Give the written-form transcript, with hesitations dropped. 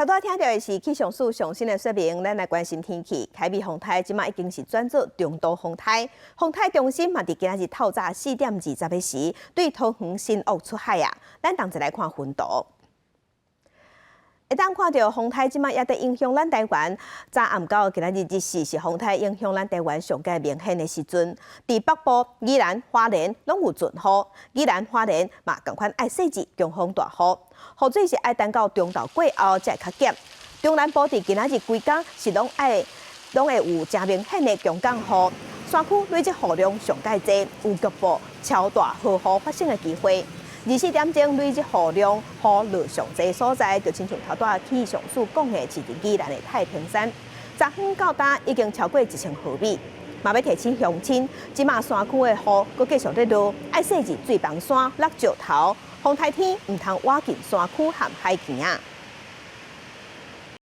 頭拄仔聽著的是氣象署上新的說明，咱來關心天氣。凱美風颱這馬已經是轉做中度風颱，風颱中心嘛佇今仔日透早4點20的時，對桃園新屋出海啊。咱同齊來看雲圖。會當看著風颱這馬也佇影響咱台灣，昨暗到今仔日日時是風颱影響咱台灣上蓋明顯的時陣。佇北部、宜蘭、花蓮攏有陣雨，宜蘭、花蓮嘛仝款愛細緻強風大雨，雨水是愛等到中晝過後才會較減。中南部佇今仔日規工是攏愛攏會有誠明顯的強降雨，山區累積雨量上蓋濟，有局部超大豪雨發生的機會。24點鐘累積雨量雨落上濟所在，就親像頭拄仔氣象署講的，是佇宜蘭的太平山，昨昏到今已經超過1000毫米。嘛欲提醒鄉親，這馬山區的雨閣繼續咧落，愛細緻水崩山、落石頭，風颱天毋通倚近山區和海墘仔。